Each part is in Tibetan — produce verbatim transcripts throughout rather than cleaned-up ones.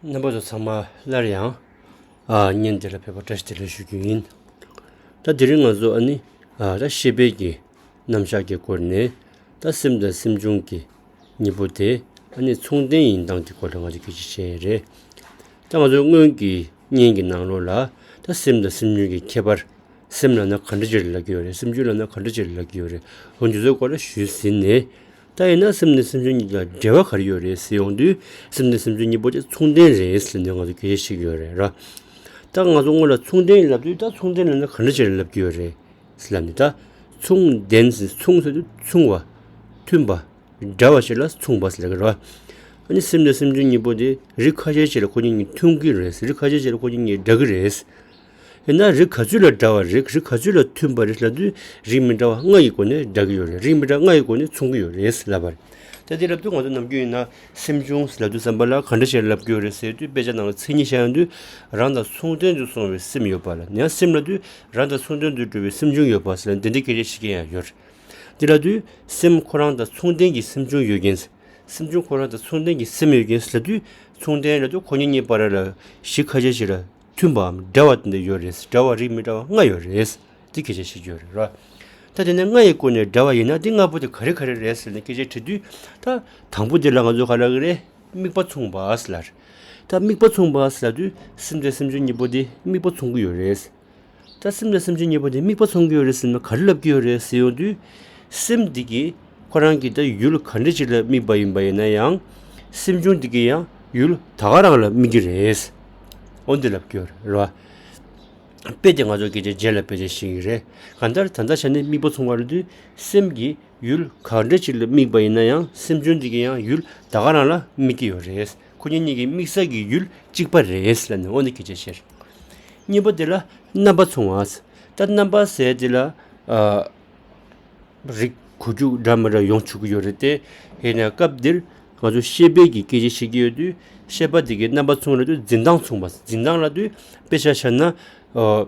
རྣམ་པ་ཚོ་ཚང་མ་སླར་ཡང་ཨ་བརྙན་འདི་ལ་ཕེབས་པར་བཀྲ་ཤིས་བདེ་ལེགས་ཞུ་རྒྱུ་ཡིན། ད་དེ་རིང་ང་ཚོ་ཨ་ནི་ཨ་ད་ཤེས་དཔལ་གྱི་རྣམ་གཞག་གི་སྐོར་ནས་ད་སེམས་དང་སེམས་བྱུང་གི་གཉིས་པོ་དེ་ཨ་ནི་མཚུངས་ལྡན་ཡིན་སྟངས་ཀྱི་སྐོར་ལ་ང་ཚོ་སྐད་ཆ་བཤད་ཡས་རེད། ད་ང་ཚོ་སྔོན་གྱི་བརྙན་གྱི་ནང་ལོགས་ལ་ད་སེམས་དང་སེམས་བྱུང་གི་ཁྱད་པར། སེམས་ལབ་ན་ག་འདྲ་ཅིག་ལབ་ཀྱི་ཡོད་རེད། སེམས་བྱུང་ལབ་ན་ག་འདྲ་ཅིག་ལབ་ཀྱི་ཡོད་རེད། འོ་འདི་ཚོའི་སྐོར་ལ་ཞུས་ཟིན་ནས། ད་ཡིན་ན་སེམས་དང་སེམས་བྱུང་གཉིས་ལ་འབྲེལ་བ་ག་རེ་ཡོད་རེད་ཟེར་ཡོང་དུས། སེམས་དང་སེམས་བྱུང་གཉིས་པོ་དེ་མཚུངས་ལྡན་རེད་ཟེར་ནས་ང་ཚོ་སྐད་ཆ་བཤད་ཀྱི་ཡོད་རེད་ར། ད་ང་ཚོ་སྔོན་ལ་མཚུངས་ལྡན་ལབ་དུས་ད་མཚུངས་ལྡན་ལབ་ན་ག་འདྲ་ཅིག་ལབ་ཀྱི་ཡོད་རེད་ཟེར་ལབ་ནས། ད་མཚུངས་ལྡན་ཟེར་མཚུངས་ཟེར་དུས་མཚུངས་པ། མཐུན་པ། འདྲ་བ་ཞིག་ལ་མཚུངས་པ་ཟེར་གི་རེད་བ། ཨ་ནི་སེམས་དང་སེམས་བྱུང་གཉིས་པོ་དེ་རིགས་ཁ་ཤས་ཤིག་ལ་ཁོ་གཉིས་གཉིས་མཐུན་གྱི་རེད། རིགས་ཁ་ཤས་ཤིག་ལ་ཁོ་གཉིས་གཉིས་འདྲ་གི་རེད། ཡིན་ན་རིགས་ག་ཚོད་ལ་འདྲ་བ་རེད། རིགས་ག་ཚོད་ལ་མཐུན་པ་རེད་ལབ་དུས། རིགས་མི་འདྲ་བ་ལྔ་ཡི་སྒོ་ནས་འདྲ་གི་ཡོད་རེད། རིགས་མི་འདྲ་ལྔ་ཡི་སྒོ་ནས་མཚུངས་ཀྱི་ཡོད་རེད་ལབ་པ་རེད། ད་དེ་ལབ་དུས་ང་ཚོ་ནམ་རྒྱུན་ཡིན་ན་སེམས་བྱུང་ལབ་དུས་ཙམ་པ་ལ་ག་འདྲ་ཞིག་ལབ་ཀྱི་ཡོད་རེད་ཟེར་དུས། དཔེ་ཆ་ནང་ལ་མཚན་ཉིད་བཤད་ཡོང་དུས། རང་དང་མཚུངས་ལྡན་དུ་སོང་བའི་སེམས་ཡོད་པ་ལ། ཡང་སེམས་ལབ་དུས་རང་དང་མཚུངས་ལྡན་དུ་གྲུབ་པའི་སེམས་བྱུང་ཡོད་པ་ཟེར་ན་འདི་འདྲའི་སྐད་ཆ་བཤད་མཁན་ཡང་ཡོད་རེད། འདི་ལབ་དུས་སེམས་ཁོ་རང་དང་མཚུངས་ལྡན་གྱི་སེམས་བྱུང་ཡོད་མཁན། སེམས་བྱུང་ཁོ་རང་དང་མཚུངས་ལྡན་གྱི་སེམས་ཡོད་མཁན་ལབ་དུས། མཚུངས་ལྡན་ལབ་དུས་ཁོ་གཉིས་གཉིས་བར་ལ་གཞི་ཁ་ཤས་ཤིག་ལ་མཐུན་པའམ་འདྲ་བ་དེ་འདྲ་ཡོད་རེད། འདྲ་བ་རིགས་མི་འདྲ་བ་ལྔ་ཡོད་རེད། འདི་སྐད་ཆ་བཤད་ཀྱི་ཡོད་རེད་ར། ད་དེ་ནས་ལྔ་ཡི་སྒོ་ནས་འདྲ་བ་ཡིན་ན་འདི་ལྔ་པོ་དེ་ག་རེ་ག་རེ་རེད་ཟེར་ནས་སྐད་ཆ་དྲིས་དུས། ད་དང་པོ་དེ་ལ་ང་ཚོ་ག་ལབ་ཀྱི་རེད། དམིགས་པ་མཚུངས་པ་ཟེར་ལབ་རེད། ད་དམིགས་པ་མཚུངས་པ་ཟེར་ལབ་དུས་སེམས་དང་སེམས་བྱུང་གཉིས་པོ་དེ་དམིགས་པ་མཚུངས་ཀྱི་ཡོད་རེད། ད་སེམས་དང་སེམས་བྱུང་གཉིས་པོ་དེ་དམིགས་པ་མཚུངས་ཀྱི་ཡོད་རེད་ཟེར་ན་ག་རེ་ལབ་ཀྱི་ཡོད་རེད་ཟེར་ཡོང་དུས། སེམས་འདི་གིས་ཁོ་རང་གི་ད་ཡུལ་ག་འདྲ་ཅིག་ལ་དམིགས་པ་ཡིན་པ་ཡིན་ན་ཡང་། སེམས་བྱུང་འདི་གིས་ཡང་ཡུལ་ད་ག་རང་ལ་དམིགས་ཀྱི་རེད། འོ་འདི་ལབ་ཀྱི་ཡོད་རེད་བ། དཔེ་དེ་ང་ཚོ་སྐད་ཆ་རྗེས་ལ་དཔེ་ཆ་བཤད་ཀྱི་རེད། གང་ལྟར་ད་ལྟ་ཆ་ནས་དམིགས་པ་མཚུངས་པ་ལབ་དུས། སེམས་ཀྱིས་ཡུལ་ག་འདྲ་ཅིག་ལ་དམིགས་པ་ཡིན་ན་ཡང་། སེམས་བྱུང་འདི་གིས་ཡང་ཡུལ་ད་ག་རང་ལ་དམིགས་ཀྱི་ཡོད་རེད། ཁོ་གཉིས་གཉིས་ཀྱི་དམིགས་ས་གི་ཡུལ་གཅིག་པ་རེད་ལབ་ནས་འོ་ནི་སྐད་ཆ་བཤད། གཉིས་པ་དེ་ལ་རྣམ་པ་མཚུངས་པ། ད་རྣམ་པ་ཟེར་དེ་ལ་ཨ་རིགས་གོ་རྒྱུ་འདྲ་མི་འདྲ་ཡོང་ཆོག་གི་ཡོད་རེད་དེ། ཡིན་ན་སྐབས་འདིར་ང་ཚོ་ཤེས་པའི་གི་སྐད་ཆ་བཤད་ཀྱི་ཡོད་དུས། ཤེས་པ་དེ་གི་རྣམ་པ་མཚུངས་ལབ་དུས་འཛིན་སྟངས་མཚུངས་པ། འཛིན་སྟངས་ལབ་དུས་དཔེ་ཆ་བཞག་ན། ཨ་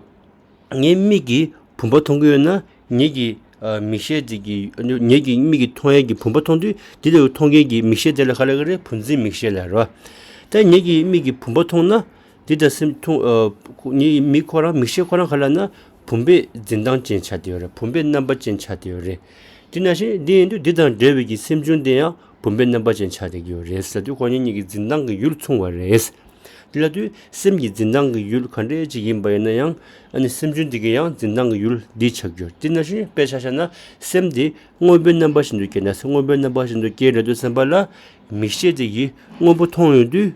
ངའི་མིག་གིས་བུམ་པ་མཐོང་གི་ཡོད་ན། ངེད་ཀྱི་ཨ་མིག་ཤེལ་དེ་གི་ངེད་ཀྱི་མིག་གིས་མཐོང་ཡས་ཀྱི་བུམ་པ་མཐོང་དུས། དེ་ལྟ་བུ་མཐོང་མཁན་གྱི་མིག་ཤེལ་དེ་ལ་ག་ལབ་ཀྱི་རེད། བུམ་འཛིན་མིག་ཤེལ་ལབ་རེད་བ། ད་ངེད་ཀྱི་མིག་གིས་བུམ་པ་མཐོང་ན། འདི་དང་སེམས་མཐོང་། ཨ་ངེད་ཀྱི་མིག་ཁོ་རང་མིག་ཤེལ་ཁོ་རང་ག་ལབ་ན་བུམ་པའི་འཛིན་སྟངས་ཅན་ཆགས་བསྡད་ཡོད་རེད། བུམ་པའི་རྣམ་པ་ཅན་ཆགས་བསྡད་ཡོད་རེད། དེ་ནང་བཞིན་འདི་ཡིན་དུས་འདི་དང་འབྲེལ་བའི་གི་སེམས་བྱུང་དེ་ཡང་བུམ་པའི་རྣམ་པ་ཅན་ཆགས་བསྡད་ཀྱི་ཡོད་རེད་ཟེར་དུས། ཁོ་གཉིས་གཉིས་ཀྱི་འཛིན་སྟངས་ཀྱི་ཡུལ་མཚུངས་པ་རེད། དེ་ལབ་དུས་སེམས་ཀྱི་འཛིན་སྟངས་ཀྱི་ཡུལ་ག་འདྲ་ཅིག་ཡིན་པ་ཡིན་ན་ཡང་། ཨ་ནི་སེམས་བྱུང་འདི་གི་ཡང་འཛིན་སྟངས་ཀྱི་ཡུལ་འདི་ཆགས་ཀྱི་ཡོད། དེ་ནང་བཞིན་དཔེ་ཆ་བཞག་ན། སེམས་འདི་སྔོན་པོའི་རྣམ་པ་བཞིན་དུ་སྐྱེས་ན། སྔོན་པོའི་རྣམ་པ་བཞིན་དུ་སྐྱེས་ལབ་དུས་ཙམ་པ་ལ། མིག་ཤེལ་དེ་གིས་སྔོན་པོ་མཐོང་ཡོང་དུས།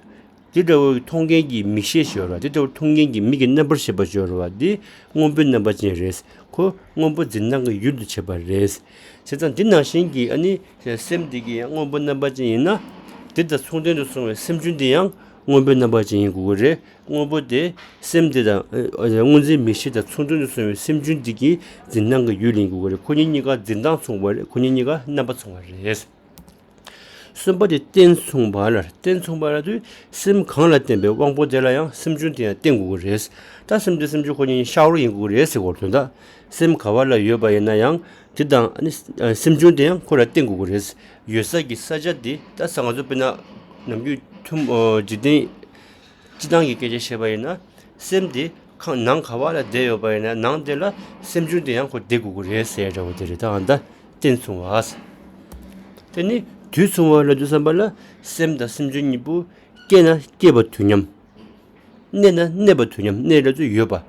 དེ་འདྲ་བོ་མཐོང་མཁན་གྱི་མིག་ཤེལ་ཞིག་ཡོད་རེད་བ། དེ་འདྲ་བོ་མཐོང་མཁན་གྱི་མིག་གི་རྣམ་པར་ཤེས་པ་ཞིག་ཡོད་རེད་བ། འདི་སྔོན་པོའི་རྣམ་པ་ཅན་རེད། ཁོ་སྔོན་པོ་འཛིན་སྟངས་ཀྱི་ཡུལ་དུ་བྱེད་པ་རེད། བྱས་ཙང་འདི་ནང་བཞིན་གྱི་ཨ་ནི་སེམས་འདི་གི་ཡང་སྔོན་པོ་རྣམ་པ་ཅན་ཡིན་ན། དེ་དང་མཚུངས་ལྡན་དུ་སོང་བའི་སེམས་བྱུང་འདི་ཡང་སྔོན་པོའི་རྣམ་པ་ཅན་ཡིན་དགོས་ཀྱི་རེད། སྔོན་པོ་དེ་སེམས་དེ་དང་། ཨ་སྔོ་འཛིན་མིག་ཤེལ་དང་མཚུངས་ལྡན་དུ་སོང་བའི་སེམས་བྱུང་འདི་གི་འཛིན་སྟངས་ཀྱི་ཡུལ་ཡིན་དགོས་ཀྱི་རེད། ཁོ་གཉིས་གཉིས་ཀ་འཛིན་སྟངས་མཚུངས་པ་རེད། ཁོ་གཉིས་གཉིས་ཀ་རྣམ་པ་མཚུངས་པ་རེད། གསུམ་པ་དེ་རྟེན་མཚུངས་པ་ལ། རྟེན་མཚུངས་པ་ལ་དུས་སེམས་གང་ལ་བརྟེན་པའི་དབང་པོ་དེ་ལ་ཡང་སེམས་བྱུང་དེ་ཡང་བརྟེན་དགོས་ཀྱི་རེད། ད་སེམས་དེ་སེམས་བྱུང་ཁོ་གཉིས་ཤ་བོར་ཡིན་དགོས་ཀྱི་རེད་ཟེར་གོ་དོན་དག་སེམས་ག་བ་ལ་ཡོད་པ་ཡིན་ན་ཡང་དེ་དང་ཨ་ནི་སེམས་བྱུང་དེ་ཡང་ཁོ་ལ་བརྟེན་དགོས་ཀྱི་རེད། ཡོད་ས་ཀྱི་ས་ཆ་དེ། ད་ས་ང་ཚོ་དཔེར་ན་ནམ་རྒྱུན་ཐུམ་འཇིག་རྟེན་སྤྱི་བཏང་གི་སྐད་ཆ་བཤད་པ་ཡིན་ན། སེམས་དེ་ཁང་ནང་ག་བ་ལ་བསྡད་ཡོད་པ་ཡིན་ན་ནང་དེ་ལ་སེམས་བྱུང་དེ་ཡང་ཁོ་བསྡད་དགོས་ཀྱི་རེད་ཟེར་འདྲ་བོ་དེ་རེད། ད་ཨ་ད་རྟེན་མཚུངས་པ། དེ་ནི་དུས་མཚུངས་པ་ལབ་དུས་ཙམ་པ་ལ་སེམས་དང་སེམས་བྱུང་གཉིས་པོ་སྐྱེས་ན་སྐྱེས་པ་དུས་མཉམ། གནས་ན་གནས་པ་དུས་མཉམ། གནས་ལབ་དུས་ཡོད་པ།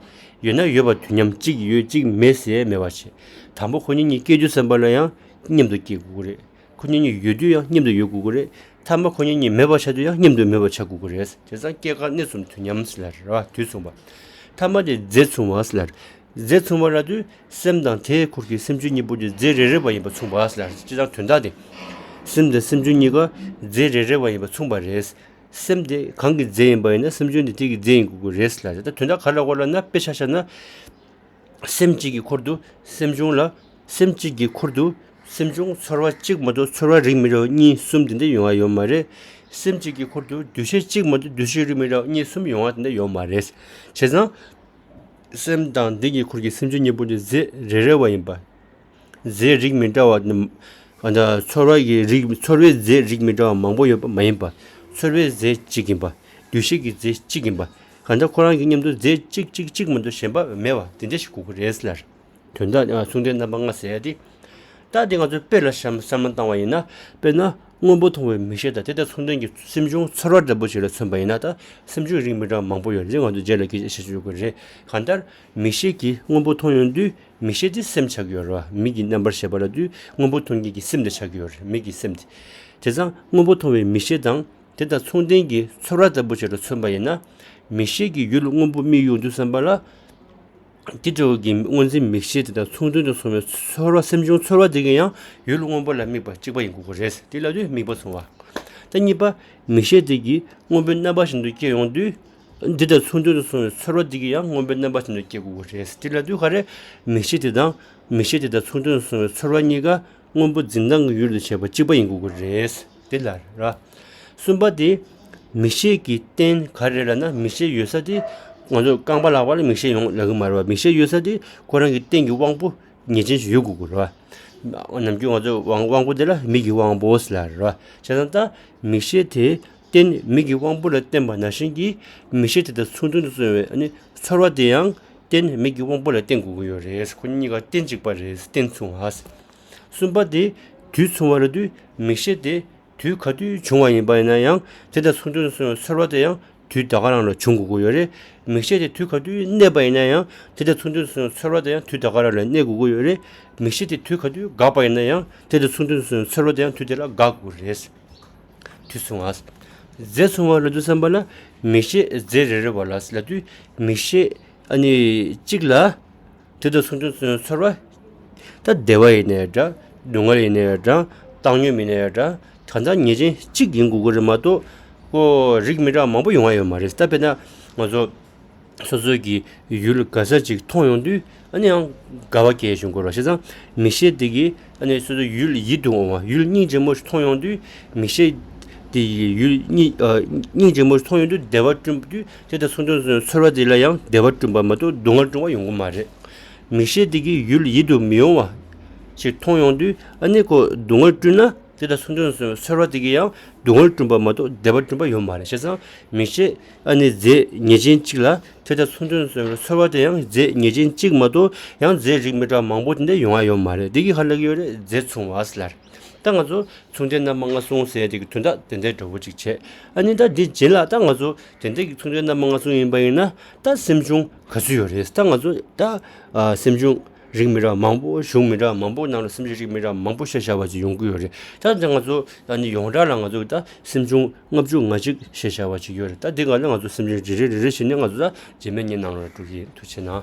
ཡོད་ན་ཡོད་པ་དུས་མཉམ། གཅིག་ཡོད་གཅིག་མེད་ཟེར་མེད་པ་བྱས། དང་པོ་ཁོ་གཉིས་གཉིས་སྐྱེ་དུས་ཙམ་པ་ལ་ཡང་མཉམ་དུ་སྐྱེ་དགོས་ཀྱི་རེད། ཁོ་གཉིས་གཉིས་ཡོད་དུས་ཡང་མཉམ་དུ་ཡོད་དགོས་ཀྱི་རེད། ཐ་མ་ཁོ་གཉིས་གཉིས་མེད་པ་ཆགས་དུས་ཡང་མཉམ་དུ་མེད་པ་ཆགས་དགོས་ཀྱི་རེད། བྱས་ཙང་སྐྱེ་འགག་གནས་གསུམ་དུས་མཉམ་ཟེར་ལབ་རེད་བ། དུས་མཚུངས་པ། ཐ་མ་དེ་རྫས་མཚུངས་པ་ཟེར་ལབ་རེད། རྫས་མཚུངས་པ་ལབ་དུས་སེམས་དང་དེའི་འཁོར་གྱི་སེམས་བྱུང་གཉིས་པོ་དེ་རྫས་རེ་རེ་བ་ཡིན་པ་མཚུངས་པ་ཟེར་ལབ་རེད། སྤྱིར་བཏང་དོན་དག་དེ། སེམས་དང་སེམས་བྱུང་གཉིས་ཀ་རྫས་རེ་རེ་བ་ཡིན་པ་མཚུངས་པ་རེད། སེམས་དེ་གང་གི་རྫས་ཡིན་པ་ཡིན་ན་སེམས་བྱུང་དེ་དེ་གི་རྫས་ཡིན་དགོས་ཀྱི་རེད་ཟེར་ལབ་རེད། ད་དོན་དག་ག་རེ་ལབ་དགོས་ལབ་ན་དཔེ་ཆ་བཞག་ན། སེམས་གཅིག་གི་འཁོར་དུ་སེམས་བྱུང་ལ། སེམས་གཅིག་གི་འཁོར་དུ་སེམས་བྱུང་ཚོར་བ་གཅིག་མ་གཏོགས་ཚོར་བ་རིགས་མི་འདྲ་བ་གཉིས་གསུམ་དེ་འདྲ་ཡོང་བ་ཡོད་མ་རེད། སེམས་གཅིག་གི་འཁོར་དུ་འདུ་ཤེས་གཅིག་མ་གཏོགས་འདུ་ཤེས་རིགས་མི་འདྲ་བ་གཉིས་གསུམ་ཡོང་བ་དེ་འདྲ་ཡོད་མ་རེད། བྱས་ཙང་། སེམས་དང་དེ་གི་འཁོར་གྱི་སེམས་བྱུང་གཉིས་པོ་དེ་རྫས་རེ་རེ་བ་ཡིན་པ། རྫས་རིགས་མི་འདྲ་བ་ནི། ཨ་ད་ཚོར་བ་གི་རིགས། ཚོར་བའི་རྫས་རིགས་མི་འདྲ་བ་མང་པོ་ཡོད་པ་མ་ཡིན་པ། ཚོར་བའི་རྫས་གཅིག་ཡིན་པ། འདུ་ཤེས་ཀྱི་རྫས་གཅིག་ཡིན་པ། གང་ལྟར་ཁོ་རང་གི་མཉམ་དུ་རྫས་གཅིག་གཅིག་གཅིག་མ་གཏོགས་གཞན་པ་མེད་པ་དེ་འདྲ་ཞིག་དགོས་ཀྱི་རེད་ལབ། དོན་དག་ཨ་མཚུངས་ལྡན་རྣམ་པ་ལྔ་ཟེར་ཡ་དེ། ད་དེ་ང་ཚོ་དཔེ་ལ་བཤམས་བསམ་བློ་བཏང་བ་ཡིན་ན། དཔེར་ན་སྔོན་པོ་མཐོང་བའི་མིག་ཤེས་དང་དེ་དང་མཚུངས་ལྡན་གྱི་སེམས་བྱུང་ཚོར་བ་འདྲ་པོ་ཞིག་ལ་མཚོན་པ་ཡིན་ན། ད་སེམས་བྱུང་རིགས་མི་འདྲ་བ་མང་པོ་ཡོད་རེད། ང་ཚོ་རྗེས་ལ་སྐད་ཆ་བཤད་ཆོག་གི་རེད། གང་ལྟར་མིག་ཤེས་ཀྱིས་སྔོན་པོ་མཐོང་ཡོང་དུས། མིག་ཤེས་དེ་སེམས་ཆགས་ཀྱི་ཡོད་རེད་བ། མིག་གི་རྣམ་པར་ཤེས་པ་ལབ་དུས་སྔོན་པོ་མཐོང་མཁན་གྱི་སེམས་དེ་ཆགས་ཀྱི་ཡོད་རེད། མིག་གི་སེམས་དེ། དེ་ཙང་སྔོན་པོ་མཐོང་བའི་མིག་ཤེས་དང་དེ་དང་མཚུངས་ལྡན་གྱི་ཚོར་བ་ལྟ་བུ་ཞིག་ལ་མཚོན་པ་ཡིན་ན། མིག་ཤེས་ཀྱིས་ཡུལ་སྔོན་པོ་དམིགས་ཡོང་དུས་ཙམ་པ་ལ། དེ་འདྲ་བོ་གི་སྔོ་འཛིན་མིག་ཤེས་དེ་དང་མཚུངས་ལྡན་དུ་སོང་བའི་ཚོར་བ། སེམས་བྱུང་ཚོར་བ་དེ་གིས་ཡང་ཡུལ་སྔོན་པོ་ལ་དམིགས་པ་གཅིག་པ་ཡིན་དགོས་ཀྱི་རེད། དེ་ལབ་དུས་དམིགས་པ་མཚུངས་པ། ད་གཉིས་པ། མིག་ཤེས་དེ་གིས་སྔོན་པོའི་རྣམ་པ་བཞིན་དུ་སྐྱེ་ཡོང་དུས། འདི་དང་མཚུངས་ལྡན་དུ་སོང་བའི་ཚོར་བ་འདི་གིས་ཡང་སྔོན་པོའི་རྣམ་པ་བཞིན་དུ་སྐྱེ་དགོས་ཀྱི་རེད། དེ་ལབ་དུས་ག་རེ། མིག་ཤེས་དེ་དང་། མིག་ཤེས་དེ་དང་མཚུངས་ལྡན་དུ་སོང་བའི་ཚོར་བ་གཉིས་ཀ་སྔོན་པོ་འཛིན་སྟངས་ཀྱི་ཡུལ་དུ་བྱས་པ་གཅིག་པ་ཡིན་དགོས་ཀྱི་རེད། དེ་ལ་ར། གསུམ་པ་དེ། མིག་ཤེས་ཀྱི་རྟེན་ག་རེ་ལབ་ན། མིག་ཤེས་ཡོད་ས་དེ། ང་ཚོ་རྐང་པ་ལག་པ་ལ་མིག་ཤེས་ཡོང་ལབ་ཀྱི་མ་རེད་བ། མིག་ཤེས་ཡོད་ས་དེ་ཁོ་རང་གི་རྟེན་གྱི་དབང་པོ། ངེས་ཅན་ཞིག་ཡོད་དགོས་ཀྱི་རེད་བ། ནམ་རྒྱུན་ང་ཚོ་དབང་དབང་པོ་དེ་ལ་མིག་གི་དབང་པོ་ཟེར་ལབ་རེད་བ། བྱས་ཙང་ད་མིག་ཤེས་དེ་རྟེན་མིག་གི་དབང་པོ་ལ་བརྟེན་པ་ནང་བཞིན་གྱི། མིག་ཤེས་དེ་དང་མཚུངས་ལྡན་དུ་སོང་བའི་ཨ་ནི་ཚོར་བ་དེ་ཡང་རྟེན་མིག་གི་དབང་པོ་ལ་བརྟེན་དགོས་ཀྱི་ཡོད་རེད། ཁོ་གཉིས་ཀ་རྟེན་གཅིག་པ་རེད། རྟེན་མཚུངས་པ། གསུམ་པ་དེ། དུས་མཚུངས་པ་ལབ་དུས་མིག་ཤེས་དེ། དུས་ག་དུས་བྱུང་བ་ཡིན་པ་ཡིན་ན་ཡང་དེ་དང་མཚུངས་ལྡན་དུ་སོང་བའི་ཚོར་བ་དེ་ཡང་དུས་ད་ག་རང་ལ་བྱུང་དགོས་ཀྱི་ཡོད་རེད། མིག་ཤེས་དེ་དུས་ག་དུས་གནས་པ་ཡིན་ན་ཡང་དེ་དང་མཚུངས་ལྡན་དུ་སོང་བའི་ཚོར་བ་དེ་ཡང་དུས་ད་ག་རང་ལ་གནས་དགོས་ཀྱི་ཡོད་རེད། མིག་ཤེས་དེ་དུས་ག་དུས་འགག་པ་ཡིན་ན་ཡང་དེ་དང་མཚུངས་ལྡན་དུ་སོང་བའི་ཚོར་བ་དེ་ཡང་དུས་དེ་ལ་འགག་དགོས་རེད། དུས་མཚུངས་པ། རྫས་མཚུངས་པ་ལབ་དུས་ཙམ་པ་ལ་མིག་ཤེས་རྫས་རེ་རེ་བ་ལ་ལབ་དུས་མིག་ཤེས་ཨ་ནི་གཅིག་ལ། དེ་དང་མཚུངས་ལྡན་དུ་སོང་བའི་ཚོར་བ། ད་བདེ་བ་ཡིན་ནའི་འདྲ། སྡུག་བསྔལ་ཡིན་ནའི་འདྲ། བཏང་སྙོམས་ཡིན་ནའི་འདྲ། གང་ལྟར་ངེས་ཅན་གཅིག་ཡིན་དགོས་ཀྱི་རེད་མ་གཏོགས། ཁོ་རིགས་མི་འདྲ་བ་མང་པོ་ཡོང་བ་ཡོད་མ་རེད། ད་དཔེར་ན་ང་ཚོ་སོ་སོ་གི་ཡུལ་ག་ས་ཅིག་མཐོང་ཡོང་དུས་ཨ་ནི་ཡང་དགའ་བ་སྐྱེ་བྱུང་དགོས་རེད་བ། བྱས་ཙང་མིག་ཤེས་དེ་གིས་ཨ་ནི་སོ་སོ་ཡུལ་ཡིད་དུ་འོང་བ། ཡུལ་སྙིང་རྗེ་མོ་ཞིག་མཐོང་ཡོང་དུས་མིག་ཤེས་དེ་ཡིས་ཡུལ་སྙིང་ཨ་སྙིང་རྗེ་མོ་ཞིག་མཐོང་ཡོང་དུས་བདེ་བ་བསྐྲུན་དུས། དེ་དང་མཚུངས་ལྡན་དུ་སོང་བའི་ཚོར་བ་དེ་ལ་ཡང་བདེ་བ་བསྐྲུན་པ་མ་གཏོགས་སྡུག་བསྔལ་བསྐྲུན་པ་ཡོང་གི་མ་རེད། མིག་ཤེས་དེ་གིས་ཡུལ་ཡིད་དུ་མི་འོང་བ་ཞིག་མཐོང་ཡོང་དུས་ཨ་ནི་ཁོ་སྡུག་བསྔལ་བསྐྲུན་ན། དེ་དང་མཚུངས་ལྡན་དུ་སོང་བའི་ཚོར་བ་དེ་གིས་ཡང་སྡུག་བསྔལ་བསྐྲུན་པ་མ་གཏོགས་བདེ་བ་བསྐྲུན་པ་ཡོད་མ་རེད། བྱས་ཙང་མིག་ཤེས་ཨ་ནི་རྫས་ངེས་ཅན་གཅིག་ལ་དེ་དང་མཚུངས་ལྡན་དུ་སོང་བའི་ཚོར་བ་དེ་ཡང་རྫས་ངེས་ཅན་གཅིག་མ་གཏོགས་ཡང་རྫས་རིགས་མི་འདྲ་མང་པོ་དེ་འདྲ་ཡོང་བ་ཡོད་མ་རེད། དེ་གིས་ག་རེ་ལབ་ཀྱི་ཡོད་རེད། རྫས་མཚུངས་པ་ཟེར་ལབ་རེད། ད་ང་ཚོ་མཚུངས་ལྡན་རྣམ་པ་ལྔ་གསུངས་ཟེར་ཡ་དེ་གི་དོན་དག་དེ་འདྲའི་འདྲ་བོ་ཅིག་བྱས། ཨ་ནི་ད་འདི་རྗེས་ལ་ད་ང་ཚོ་དེ་འདྲའི་གི་མཚུངས་ལྡན་རྣམ་པ་ལྔ་གསུངས་ཡིན་པ་ཡིན་ན། ད་སེམས་བྱུང་ག་ཚོད་ཡོད་རེད། ད་ང་ཚོ་ད་ཨ་སེམས་བྱུང་རིགས་མི་འདྲ་བ་མང་པོ། གཞུང་མི་འདྲ་བ་མང་པོ་ནང་ལ་སེམས་བྱུང་རིགས་མི་འདྲ་བ་མང་པོ་བཤད་བཞག་པ་ཅིག་ཡོང་གི་ཡོད་རེད། ད་ད་ང་ཚོ་ད་ནི་ཡོངས་གྲགས་ལ་ང་ཚོ་ད་སེམས་བྱུང་ལྔ་བཅུ་ང་གཅིག་བཤད་བཞག་པ་ཅིག་ཡོད་རེད། ད་འདི་སྒང་ལ་ང་ཚོ་སེམས་བྱུང་རེ་རེ་རེ་རེ་བྱས་ནས་ང་ཚོ་ད་རྗེས་མའི་ཉིན་ནང་ལ་འགྲོ་གི་ཡིན། ཐུགས་རྗེ་གནང་།